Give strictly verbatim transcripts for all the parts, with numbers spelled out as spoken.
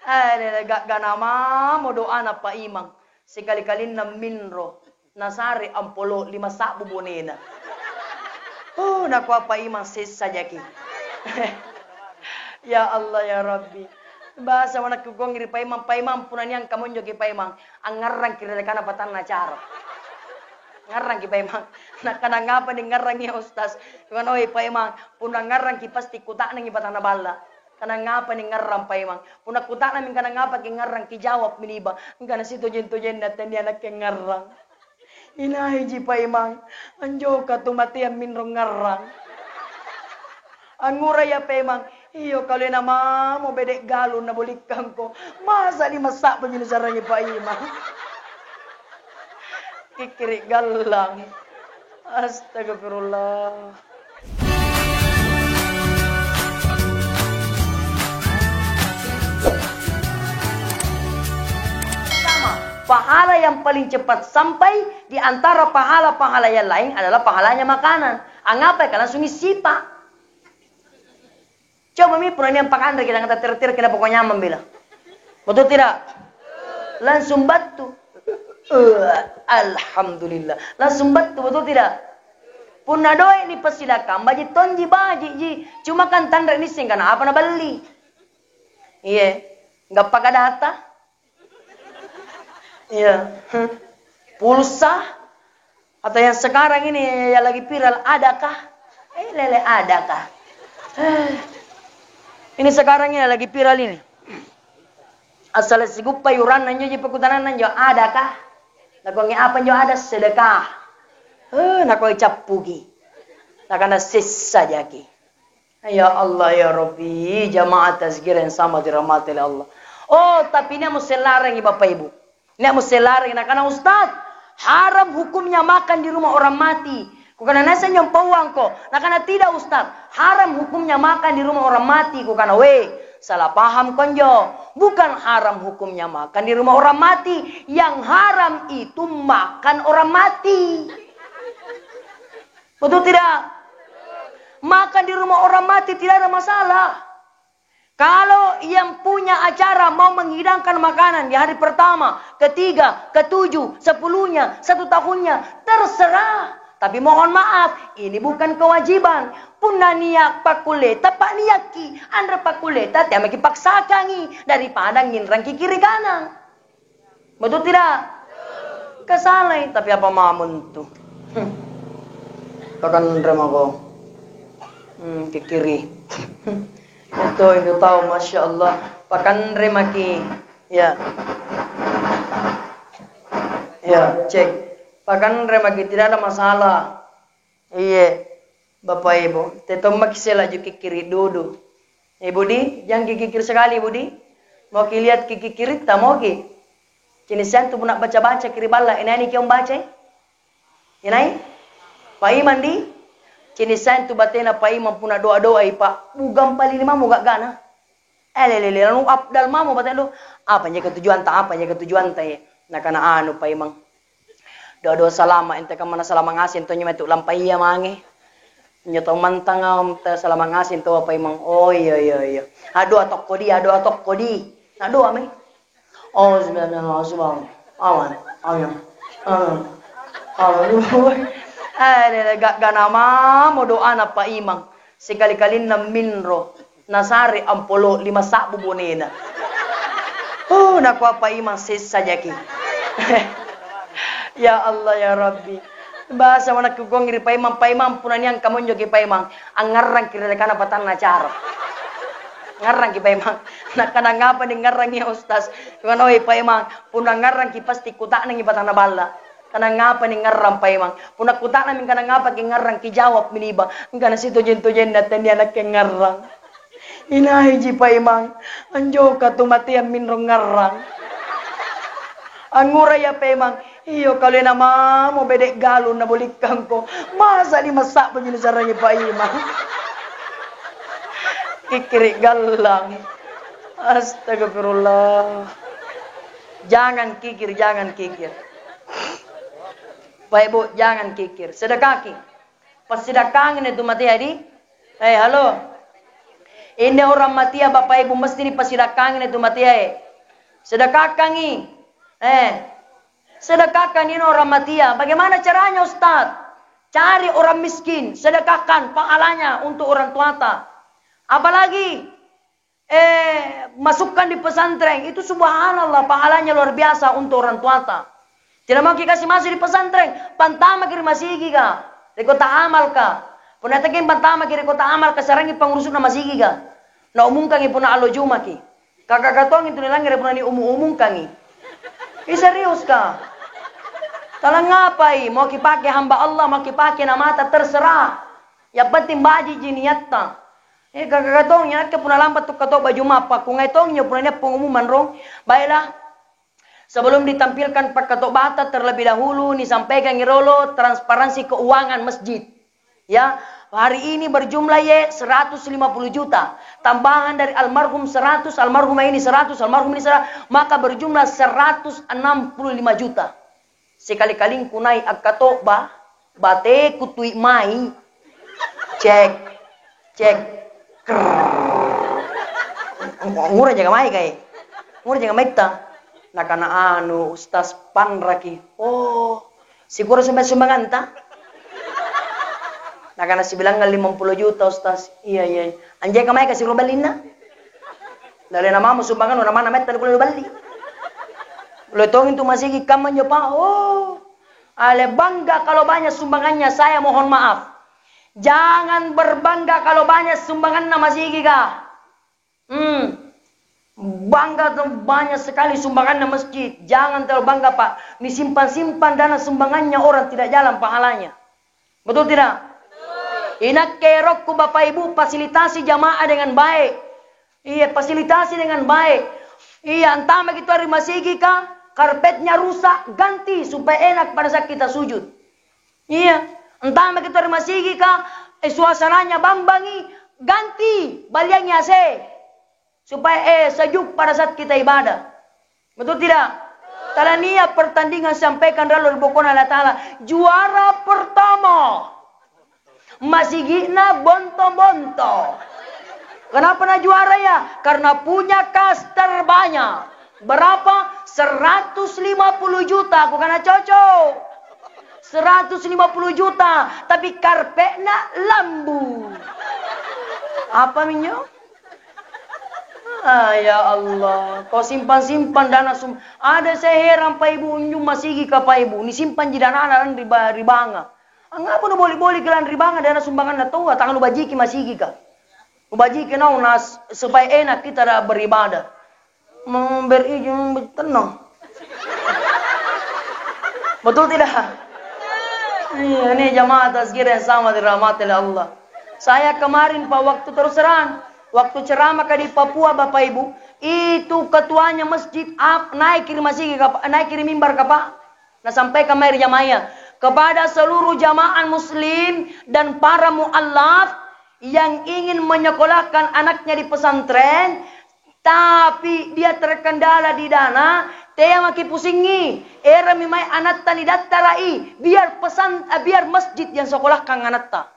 Eh, ga'gana mamo doana Pa Imang. Sikali-kalinna minro, nasare ampolo lima sa'bu bonena. Uh, nakua Pa Imang, "Sessa jaki." Ya Allah, ya Rabbi. Basa manakkukuangi ri Pa Imang, "Pa Imang, punna niangka monjoki Pa Imang, angngarrangki ri dallekana patanna acara." Ngarrangki Pa Imang. Nakana, "Ngapa ningngarrangi, ya Ustaz?" Kukana, "Oi Pa Imang, punna ngarrangki pasti kuta'nangi patanna balla." Kana, "Ngapa ningngarrang Pa Imang?" Punna kuta'nammi kana, "Ngapaki ngarrang?" Kijawabmi niba, "Engkana sitojeng-tojenna tania nakke ngarrang." Inaiji Pa Imang, anjoka tu mateang minrong ngarrang. Angngurai apa Imang? Iyo, kalena mamo bede' galung nabolikkangko. Masa lima sa'bu ji nusarangi Pa Imang? Kikkiri' gallang. Astagfirullah. Pertama, pahala yang paling cepat sampai di antara pahala-pahala yang lain adalah pahalanya makanan. Angngapai? Karena langsung isipa. Coba mi punna nia' pakanreki, tangngata tira-tira, kenapa kau nyamang bela? Betul tidak? Langsung battu. Eh, alhamdulillah. Langsung battu, betul tidak? Punna doe' nipassidakang, baji' tonji, baji' ji. Cuma kan tanre nisseng kana apa naballi. Iye, gappa kadata. Iya. Pulsa atau yang sekarang ini yang lagi viral, adakah? Eh, lele, adakah? Eh. Ini sekarang ini lagi viral ini. Asal siguppa yuranna injo ji pekutananna injo, adakah? Nakuangi apa injo ada? Sedekah. Eh, nakoi cappuki. Nakana sessa jaki. Ya Allah, ya Rabbi, jamaah tazkirah yang sama dirahmati oleh Allah. Oh, tapi nia'mo sellarangi, Bapak Ibu. Nia'mo sellarangi, nakana, "Ustaz, haram hukumnya makan di rumah orang mati." Kukana, "Naseng nyong pauangko?" Nakana, "Tidak, Ustaz, haram hukumnya makan di rumah orang mati." Kukana, "Weh, salah paham konjo. Bukan haram hukumnya makan di rumah orang mati. Yang haram itu makan orang mati." Betul tidak? Makan di rumah orang mati tidak ada masalah. Kalau yang punya acara mau menghidangkan makanan di hari pertama, ketiga, ketujuh, sepuluhnya, satu tahunnya, terserah. Tapi mohon maaf, ini bukan kewajiban. Punna nia' pakkulleta, pa'niakki. Anre pakkulleta, teamaki paksakangi daripada nginrangki kiri kanang. Betul tidak? Kasalai, tapi apa mamo intu? Hmm. Pakanre mako. Hmm, kikkiri. Itu, itu tau, Masya Allah. Pakanre maki. Ya. Ya, cek. Pakanre maki, tidak ada masalah. Iye, Bapak Ibu, te tommaki selaju kikkiri' dudu. Eh, Budi, jangki kikkiri' sekali, Budi. Mauki lihat kikkiritta, mauki. Cini' sayang tu punna baca-bacaki ri balla', inai niki umbacai? Inai? Paimang di? Cini' sayang tu batena paimang punna doa-doai, Pak. Bugang pali limamo ga'gana. Eh, lele, lanu afdal mamo batena do. Apa njo ketujuanta? Apa njo ketujuanta, eh? Nakana anu paimang. Doa-doa salama', ente kammana salama' ngaseng tonjo mae tu lampaya mange. Injo tau mantanga, ta salama' ngaseng tau apa imang. Oh, iya, iya, iya. Adoa tokko di, adoa tokko di. Nadoa mai. Oh, sebenarnya, oh, subhanallah. Aman, aman, aman, aman. Ada ga'gana mamo doana Pa Imang. Sikali-kalinna minro. Nasare ampolo lima sa'bu bonena. Huh, nakua Pa Imang, sessa jaki. Ya Allah, ya Rabbi. Basa manakkukuangi ri Pa Imang, "Pa Imang, punna niangka monjoki Pa Imang, angngarrangki ri dallekana patanna acara." Ngarrangki Pa Imang. Nakana, "Ngapa ningngarrangi, ya Ustaz?" Kukana, "Oi Pa Imang, punna ngarrangki pasti kuta'nangi patanna balla'." Kana, "Ngapa ningngarrang Pa Imang?" Punna kuta'nammi kana, "Ngapaki ngarrang?" Kijawabmi niba, "Engkana sitojeng-tojenna tania nakke ngarrang." Inaiji Pa Imang, anjoka tu mateang minrong ngarrang. Angngurai apa Imang? Iyo, kalena mamo bede' galung nabolikkangko. Masa lima sa'bu ji nusarangi Pa Imang? Kikkiri' gallang. Astagfirullah. Jangan kikir, jangan kikir. Baik, Bu, jangan kikir. Sedekaki. Passidakkangini tu matea di. Eh, halo. Inne orang matia, Bapak Ibu, mesti nipasidakkangi anne tu matiae. Sedekahkangi. Eh, sedekahkangi anne orang matia. Bagaimana caranya, Ustaz? Cari orang miskin, sedekahkan pahalanya untuk orang tuata. Apalagi, eh, masukkan di pesantren, itu subhanallah, pahalanya luar biasa untuk orang tuata. Tidak mau kikasih masuk di pesantren, pantamaki ri masigiga, ri kota amalka. Punna teaking pantamaki ri kota amalka, sarangi pangurusu'na masigiga. Naumungkangi punna allo Jumaki. Kaka tongi tu nilangngere punna niumu-umungkangi. Ih, seriuska? Talangngapai? Mau kipake hamba Allah, mau kipake namata, terserah. Yang penting baji'ji niatta. Eh, kaka tongi, nakke punna lampa tu kato'ba Juma', pakkungai tongi punna nia' pengumuman rong. Baiklah, sebelum ditampilkan pakkato'bata, terlebih dahulu nisampaikangi rolo transparansi keuangan masjid. Ya, hari ini berjumlah ye seratus lima puluh juta. Tambahan dari almarhum seratus, almarhumah ini seratus, almarhum ini seratus, maka berjumlah seratus enam puluh lima juta. Sikali-kalingku nai' akkato'ba, bateku tui mai. Cek, cek. Krrrr. Ngura jaga mai kai. Ngura jaga maitta. Nakana anu, Ustaz, panraki. Oh, sikura sumba-, sumbanganta? Nakana sibilangngang limampulo juta, Ustaz. Iya, iya, iya. Anjeka mai kasiro ballinna? Lalena mamo sumbangannu, na manna metta nukulle nuballi. Loe tongi tu masigi kamma anjo, Pak. Oh, ale bangga kalau banyak sumbangannya, saya mohon maaf. Jangan berbangga kalau banyak sumbanganna masigika. Hmm. Bangga tuh banyak sekali sumbanganna masjid. Jangan terlalu bangga, Pak. Nisimpan-simpan dana sumbangannya orang tidak jalan pahalanya. Betul tidak? Inakke erokku Bapak Ibu fasilitasi jamaah dengan baik. Iya, fasilitasi dengan baik. Iya, antamaki tu ri masigika, karpetnya rusak, ganti supaya enak pada saat kita sujud. Iya, antamaki tu ri masigika, eh, suasananya bambangi, ganti, baliangi A C. Supaya, eh, sejuk pada saat kita ibadah. Betul tidak? Tala nia' pertandingan sampaikan riolo ri bokona Allata'ala. Juara pertama. Masigi'na Bonto-Bonto. Kenapa na juara ya? Karena punya kas terbanyak. Berapa? Seratus lima puluh juta. Aku kana cocok. Seratus lima puluh juta. Tapi karpetna lambu. Apa minjo? Ah, ya Allah, kau simpan-simpan dana sum-, ada saya heran, Pak Ibu, unjung masigika, Pak Ibu, nisimpanji danana lan ri ba-, ri banga. Angngapa nuboli-boliki lan ri banga dana sumbanganna taua, tang nubajiki masigika? Nubajiki naung nas-, supaya enak kita da-, beribadah. Memberi izin tenang. Betul tidak? Iya, ini jamaah tazkirah yang sama dirahmati oleh Allah. Saya kemarin, Pak, waktu terus terang, waktu ceramah di Papua, Bapak Ibu, itu ketuanya masjid ap-, naik ri masigi kapa-, naik ri mimbar kapa-, nasampaikan mae ri jamaah, kepada seluruh jamaah muslim dan para mualaf yang ingin menyekolahkan anaknya di pesantren, tapi dia terkendala di dana, tea maki pusingi, erami mae anatta nidattara'i, biar pesan-, eh, biar masjid yang sekolahkan anatta.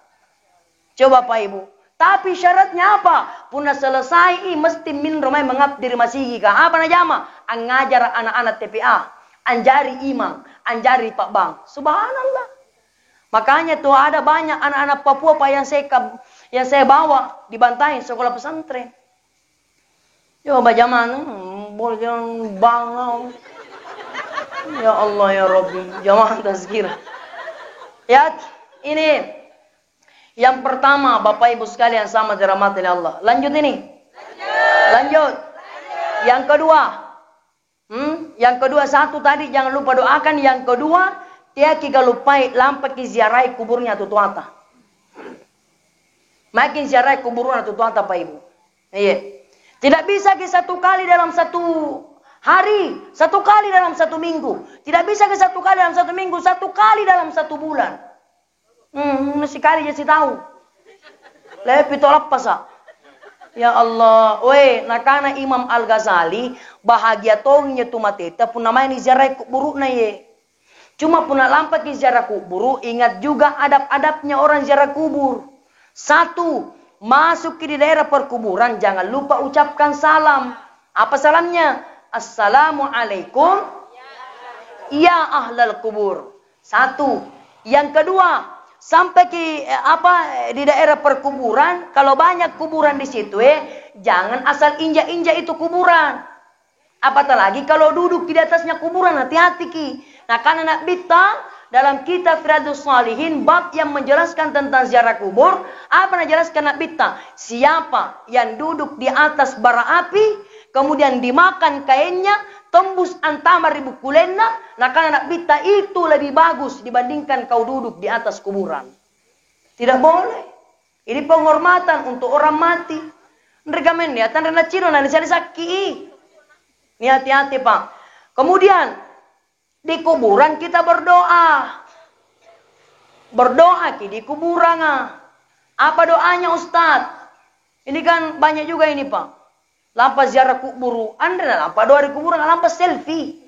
Coba, Pak, Ibu. Tapi syaratnya apa? Punna selesai, mesti minro mae mengabdi ri masigika. Apa najama? Angngajara anak-anak T P A, anjari imam, anjari pa'bang. Subhanallah. Makanya tuh ada banyak anak-anak Papua, Pak, yang saya kab-, yang saya bawa dibantai sekolah pesantren. Coba jamang, hmm, boleh jalan bangang. Ya Allah, ya Rabbi, jamaah tazkirah. Ya, ini yang pertama, Bapak Ibu sekalian sama dirahmati oleh Allah. Lanjut ini. Lanjut. Yang kedua, hmm, yang kedua, satu tadi jangan lupa doakan. Yang kedua, teaki kaluppai lampaki ziarai kuburnya tutoata. Maeki ziarai kuburuna tutoata, Pak, Ibu. Iya. Tidak bisa ki satu kali dalam satu hari, satu kali dalam satu minggu. Tidak bisa ki satu kali dalam satu minggu, satu kali dalam satu bulan. Hmm, sikali ja sitau. Lepi to lappasa. Ya Allah, we, nakana Imam Al-Ghazali, bahagia tongi tu mateta punna mae niziarai kuburu'na ye. Cuma punna lampaki ziarah kuburu, ingat juga adab-adabnya orang ziarah kubur. Satu, Masukki di daerah perkuburan, jangan lupa ucapkan salam. Apa salamnya? "Assalamualaikum ya ahlal kubur." Satu. Yang kedua, sampaiki, eh, apa, eh, di daerah perkuburan, kalau banyak kuburan di situ, eh, jangan asal injak-injak itu kuburan. Apalagi kalau duduk di atasnya kuburan, hati-hatiki. Nakana Nabitta dalam kitab Riyadhus Shalihin, bab yang menjelaskan tentang ziarah kubur, apa najelaskan Nabitta? Siapa yang duduk di atas bara api, kemudian dimakan kaennya, tembus antama ri bukkulenna, nakana Nabitta, itu lebih bagus dibandingkan kau duduk di atas kuburan. Tidak boleh. Ini penghormatan untuk orang mati. Nreka menne, tanre nacino na nisali sakki. Ni hati-hati, Pak. Kemudian, di kuburan kita berdoa. Berdoa ki di kuburanga. Apa doanya, Ustaz? Ini kan banyak juga ini, Pak. Lampa ziarah kuburu, anre na lampa doa ri kuburang, lampa selfie.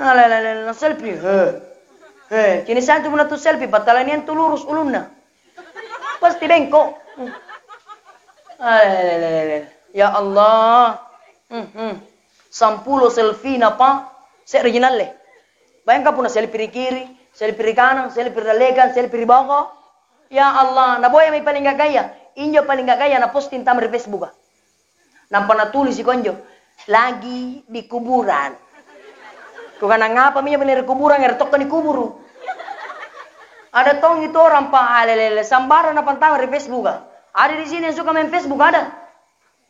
Nah, le, le, le, le, selfie. He. He, kini santu punna tu selfie, patalanian tu lurus ulunna. Pasti bengkok. Ah, le, le, le, le, le. Ya Allah. Hmm, hmm. Sampulo selfie na, Pak. Se're ji nalle. Bayangkan punna selfie ri kiri, selfie ri kanang, selfie ri dallekang, selfie ri boko. Ya Allah, naboyami paling gagaya. Injo paling gagaya naposting tama ri Facebook-a. Nampa natulisi konjo, "Lagi di kuburan." Kukana, "Ngapami injo punna ri kuburang, ero tokko nikuburu?" Ada tongi tu orang pa alelele, sambarang napantama ri Facebook-a. Ada di sini yang suka main Facebook, ada?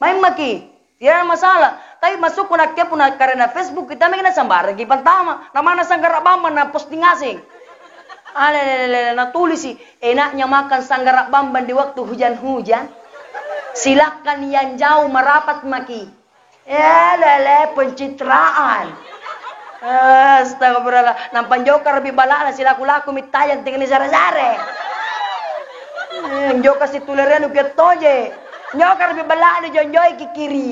Main maki, tidak ada masalah. Tapi maksudku nakke punna karena Facebook kita maki nasambarang ki pantama. Namana sanggara bambang na posting ngaseng. Alelele, natulisi, "Enaknya makan sanggara bambang di waktu hujan-hujan. Silakan yang jauh merapat maki." Eh, lele, pencitraan. Astagfirullah. Nampa jokara pi bala'na silaku-laku mittayang tinggal sare-sare. Eh, joka situlereanu ke toje. Jokara pi bala'na jonjoi kikiri.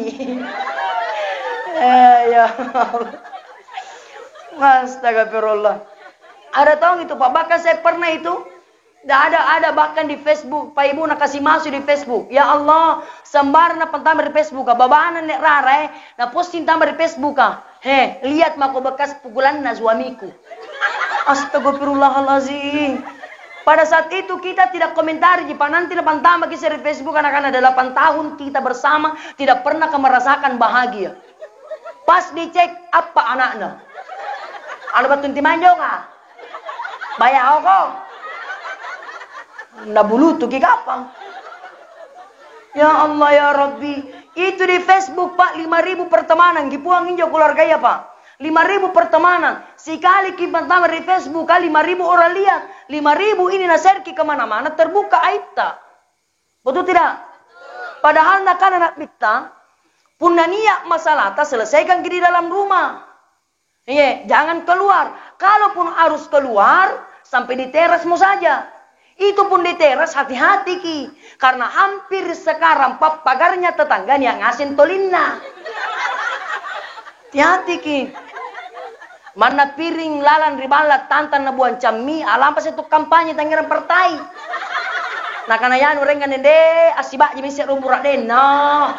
Eh, ya Allah. Astagfirullah. Ada tong itu, Pak. Bahkan saya pernah itu, ada, ada bahkan di Facebook, Pak Ibu nakasi masuk di Facebook. Ya Allah, sembarang napantama ri Facebook, babana nek rara, eh, naposting tama ri Facebook, ah. He, lihat mako bekas pukulanna suamiku. Astagfirullahalazim. Pada saat itu kita tidak komentari ji, Pak, nanti napantama kisah ri Facebook, anak-anak delapan tahun kita bersama, tidak pernah merasakan bahagia. Pas dicek, apa anakna? Anu battu inti manjoka? Bayaoko? Nabulutuki kapang? Ya Allah, ya Rabbi. Itu di Facebook, Pak, lima ribu pertemanan. Kipuang injo keluargaya, Pak. Lima ribu pertemanan. Sikaliki pantama ri Facebook, Kak, lima ribu orang lihat. Lima ribu ini na-share-ki kemana-mana, terbuka aibta. Betul tidak? Padahal nakana Nabitta, "Punna nia' masalata, selesaikan ki di dalam rumah. Iya, jangan keluar. Kalaupun harus keluar, sampai di terasmo saja. Itu pun di teras, hati-hatiki. Karena hampir sekarang pappagarnya tetangga nia' ngaseng tolinna." Hati-hatiki. Manna piring lalang ri balla' tantang nabuang cammi, alampasi tu kampanye tangngerang partai. Nakana, "Yanu rengnga nende, assiba'jimi isse rumbura' denna."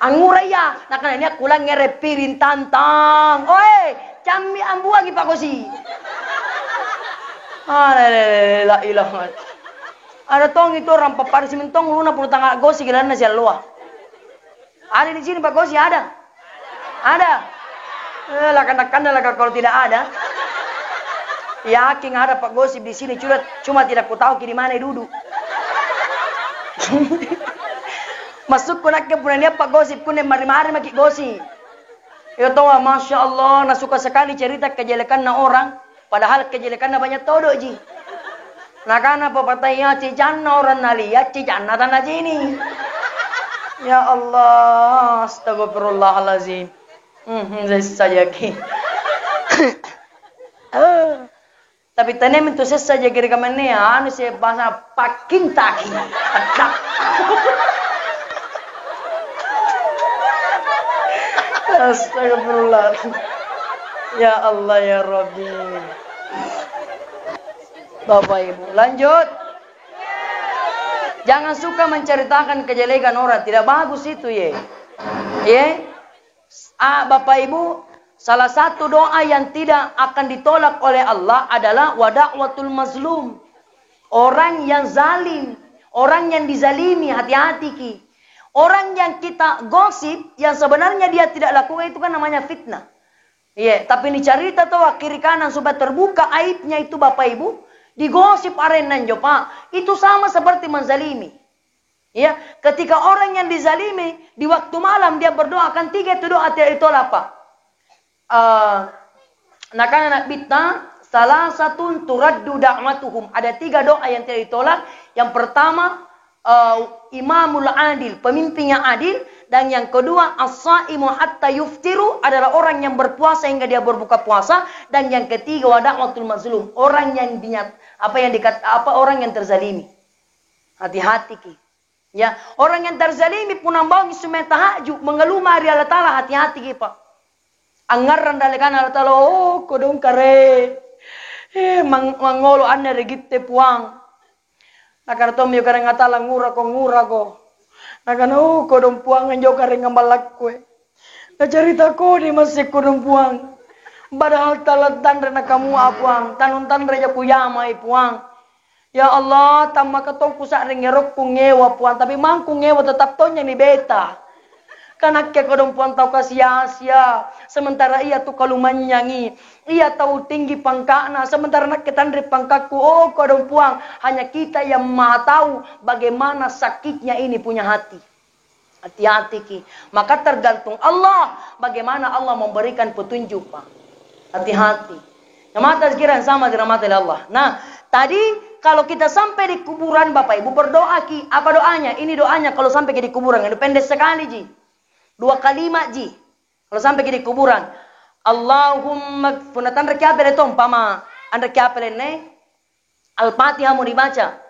Angngura iya, nakana, "Nia' kulangngere piring tantang. Oe, cammi ambuangi pakosi." Ah, la, la, la, la, la ilaha. Ada tongi tu orang pappada simentong uluna puru tanga gosiki lalanna sialloa. Ada di sini Pak Gosi, ada? Ada? Eh, lakanna-kanna laka kalau tidak ada. Yakin ada Pak Gosip di sini, cuma, cuma tidak kutahuki di mana duduk. Maksudku nakke punna nia' Pak Gosip, kunne mari-mari maki' Gosip. Iya toa, Masya Allah, nasuka sekali cerita kejelekanna orang. Padahal kejelekanna banyak todo'ji. Nakana pepataya, "Cicanna orang nalia, cicanna tanacini." Ya Allah, astagfirullahalazim. Mhm, sessa jaki. Tapi tania mintu sessa jaki ri kamannea, anu se bahasa pakkintaki. Addak. Astagfirullah. Ya Allah, ya Rabbi. Bapak Ibu, lanjut. Jangan suka menceritakan kejelekan orang, tidak bagus itu, ye. Ye. Ah, Bapak Ibu, salah satu doa yang tidak akan ditolak oleh Allah adalah wa da'watul mazlum. Orang yang zalim, orang yang dizalimi, hati-hati ki. Orang yang kita gosip, yang sebenarnya dia tidak lakukan, itu kan namanya fitnah. Iya, tapi nicarita tau kiri kanan supaya terbuka aibnya itu, Bapak Ibu, digosip arenna injo, Pak. Itu sama seperti menzalimi. Ya, ketika orang yang dizalimi di waktu malam dia berdoa, kan tiga itu doa tidak ditolak, Pak. Eh, nakana Nabitta, "Salasatun turaddu da'watuhum." Ada tiga doa yang tidak ditolak. Yang pertama, eh, imamul adil, pemimpin yang adil, dan yang kedua, as-saimu hatta yuftiru, adalah orang yang berpuasa hingga dia berbuka puasa, dan yang ketiga, wa da'watul mazlum, orang yang dinyat-, apa yang dikat-, apa, orang yang terzalimi. Hati-hati ki. Ya, orang yang terzalimi punna baungi sumaya tahajju, mengeluma ri Allata'ala, hati-hati ki, Pak. Angngarrang dallekanna Allata'ala, "Oh, kodong kare, eh, mang-, mangolo anne ri Gitte, Puang." Nakana tommi Karaeng Allata'ala, "Ngurako, ngurako." Nakana, "Oh, kodong Puang, anjo Karaeng ballakkue." Nacarita kodi masse kodong Puang. Padahal tala tanre nakamua Puang, tanung tanreja kujamai Puang. Ya Allah, tammaka tong kusa'ring erokku ngewa Puang, tapi mangku ngewa tetap tonja nibeta. Kanakke kodong Puang tau kasi-asia, sementara ia tu kalumanynyangi, ia tau tinggi pangka'na, sementara nakke tanre pangkakku. Oh kodong Puang, hanya Kita yang Maha tahu bagaimana sakitnya ini punya hati. Hati-hatiki. Maka tergantung Allah, bagaimana Allah memberikan petunjuk, Pak. Hati-hati. Jamaah tazkirah yang sama dirahmati oleh Allah. Nah, tadi kalau kita sampai di kuburan, Bapak Ibu, berdoa ki. Apa doanya? Ini doanya kalau sampai ki di kuburan, anu pendek sekali ji. Dua kalimat ji. Kalau sampai ki di kuburan. Allahumma, punna tanre ki apele to, umpama anre ki apele ne, Al-Fatihah mo dibaca.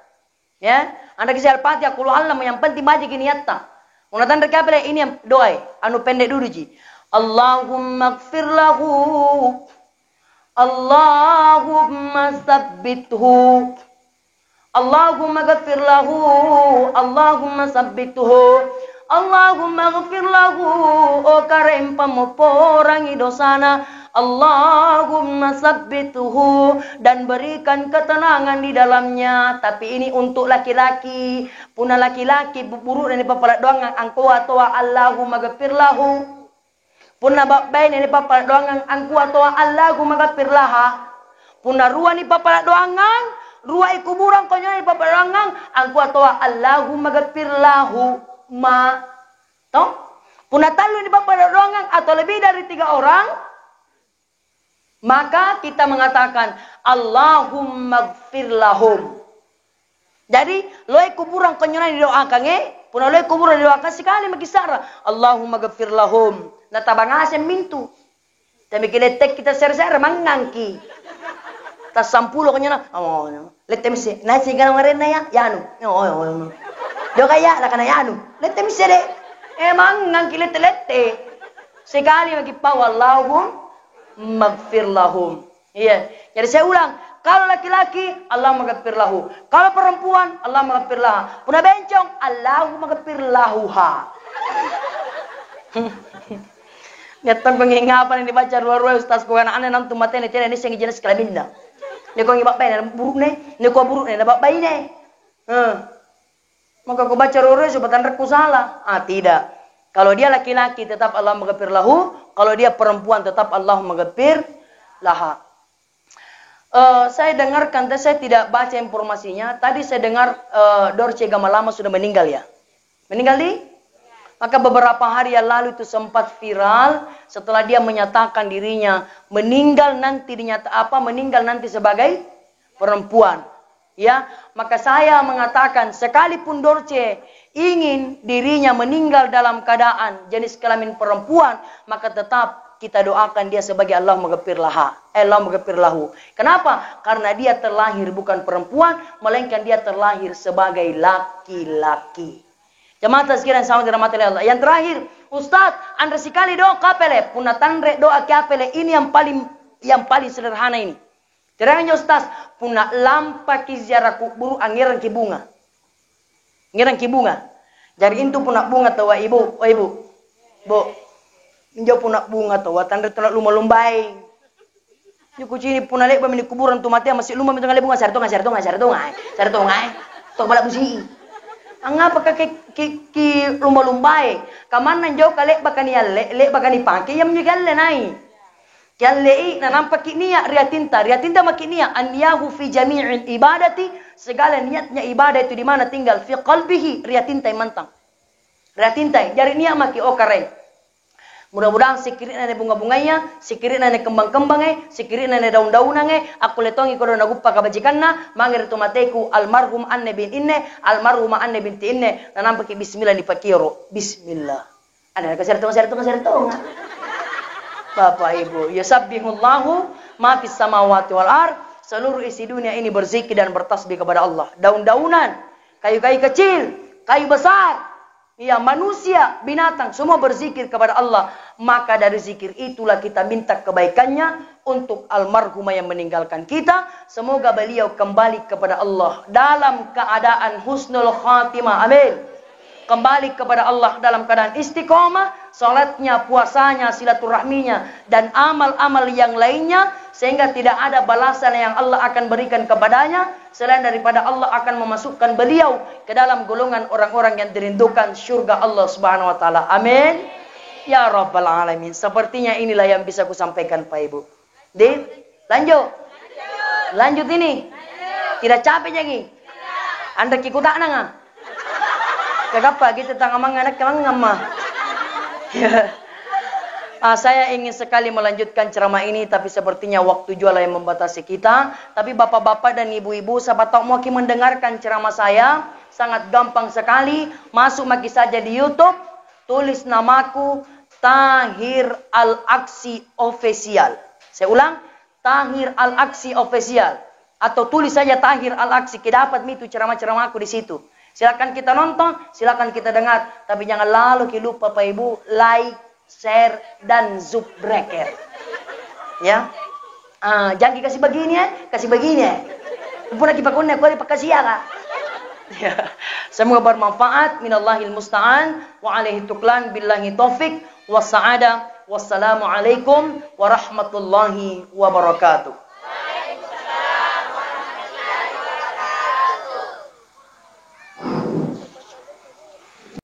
Ya, anreki sia Al-Fatihah, qul huwallahu, yang penting bajiki niatta. Punna tanreki apa le, ini yang doae, anu pendek dulu ji. Allahumma gfir lahu. Allahumma sabbithu. Allahumma gfir lahu. Allahumma sabbithu. Allahumma gfir lahu. O Karaeng, pammopporangi dosana. Allahumma sabbithu, dan berikan ketenangan di dalamnya. Tapi ini untuk laki-laki. Punna laki-laki, bu-, buru'na nipappala' doangang angkoa toa Allahumma gfir lahu. Punna ba-, baine nipappala' doangang angkoa toa Allahumma gfir laha. Punna rua nipappala' doangang, rua i kuburang konyolna nipappala' doangang, angkoa toa Allahumma gfir lahu ma. To? Punna tallu nipappala' doangang atau lebih dari tiga orang, maka kita mengatakan, "Allahumma gfir lahum." Jadi, loe kuburang konyolna nidoakange, punna loe kuburang nidoakang, sikali maki sa'ra, "Allahumma gfir lahum." Natabang ngaseng mintu. Temi ki lettekki tasse're-se're, mangngangki. Tassampulo konyolna, oh, lette misse. Naissengi naung arenna ya? Yanu. Oh, oh, oh, oh. Jokaya, nakana yanu. Lette misse de'. Eh, mangngangki lette-lette. Sikali maki pau, Allahumma gfir lahum. Iya. Jadi saya ulang, kalau laki-laki, Allahumma gfir lahu. Kalau perempuan, Allahumma gfir laha. Punna bencong, Allahumma gfir lahuha. Nia' tongko ngingapa nih dibaca rua-rua, Ustaz, kukana anne nantu matene tena nissengi jenis kelaminna. Nikua ngi babbaine, buru'ne, nikua buru'ne, na babbaine. Eh. Maka kubaca rua-rua supaya tanrekku salah. Ah, tidak. Kalau dia laki-laki tetap Allahumma gfir lahu, kalau dia perempuan tetap Allahumma gfir laha. Eh, saya dengarkan, tapi saya tidak baca informasinya. Tadi saya dengar, eh, Dorce Gamalama sudah meninggal, ya. Meninggal di? Maka beberapa hari yang lalu itu sempat viral setelah dia menyatakan dirinya meninggal nanti dinyata apa, meninggal nanti sebagai perempuan. Ya, maka saya mengatakan, sekalipun Dorce ingin dirinya meninggal dalam keadaan jenis kelamin perempuan, maka tetap kita doakan dia sebagai Allahumma gfir laha, eh, Allahumma gfir lahu. Kenapa? Karena dia terlahir bukan perempuan, melainkan dia terlahir sebagai laki-laki. Jamaah tazkirah yang sama dirahmati oleh Allah. Yang terakhir, Ustaz, anre sikali doa kapele. Punna tanre doa kapele, ini yang paling, yang paling sederhana ini. Terangnya Ustaz, punna lampaki ziarah kuburu, angngerangki bunga. Ngerangki bunga. Jari intu punna bunga taua ibu, oh ibu, bu, injo punna bunga taua tanre tuna lumba-lumbai. Injo kucini punna le'bami ni kuburang tu matea masih lumba mintu ngale bunga sare tonga, sare tonga, sare tonga, eh. Sare tonga, eh. Tong bala busi. Angapa ka ki, ki, ki lumba-lumbai? Kamanna injo ka le'baka nialle, le'baka nipake, iyaminjo kialle nai. Kiallei, nanampaki nia' ri atinta. Ri atinta maki nia', anniyahu fi jami'il ibadati, segala niatnya ibadah itu di mana tinggal, fi qalbihi, ri atintai mantang. Ri atintai, jari nia' maki, oh Karaeng. Mudah-mudahan sikiri'na ni bunga-bungaya, sikiri'na ni kembang-kembange, sikiri'na ni daung-daunange, akkulle tongi kodong naguppa kabajikanna, mange ri tomateku almarhum anne bin inne, almarhumah anne binti inne, nanampaki bismillah nipakioro. Bismillah. Ada kasere tonga, sere tonga, sere tonga. Bapak Ibu, yusabbihullahu ma fis samawati wal ard, seluruh isi dunia ini berzikir dan bertasbih kepada Allah. Daun-daunan, kayu-kayu kecil, kayu besar, ya manusia, binatang, semua berzikir kepada Allah. Maka dari zikir itulah kita minta kebaikannya untuk almarhumah yang meninggalkan kita. Semoga beliau kembali kepada Allah dalam keadaan husnul khatimah. Amin. Kembali kepada Allah dalam keadaan istiqomah, salatnya, puasanya, silaturahminya, dan amal-amal yang lainnya, sehingga tidak ada balasan yang Allah akan berikan kepadanya selain daripada Allah akan memasukkan beliau ke dalam golongan orang-orang yang dirindukan surga Allah Subhanahu wa Ta'ala. Amin. Ya Rabbal Alamin. Sepertinya inilah yang bisa kusampaikan, Pak Ibu. Di? Lanjut. Lanjut ini. Tidak capek jaki? Anreki kuta'nanga. Kagappa kita tangamanga nakke mangamma. Ah, saya ingin sekali melanjutkan ceramah ini, tapi sepertinya waktu juga yang membatasi kita. Tapi bapak-bapak dan ibu-ibu, siapa tahu mau mendengarkan ceramah saya, sangat gampang sekali. Masuk maki saja di YouTube, tulis namaku Tahir Al-Aksi Official. Saya ulang, Tahir Al-Aksi Official, atau tulis saja Tahir Al-Aksi, kidapat mi itu ceramah-ceramahku di situ. Silakan kita nonton, silakan kita dengar, tapi jangan lalu ki lupa Pak Ibu like, share, dan subscribe. Ya. Ah, jangan kasih begini ya, kasih begini ya. Puna kipakunna kuali pakkasiaka. Ya. Semoga bermanfaat. Minallahil musta'an wa alaihi tuklan, billahi taufik wa sa'ada. Wassalamualaikum warahmatullahi wabarakatuh.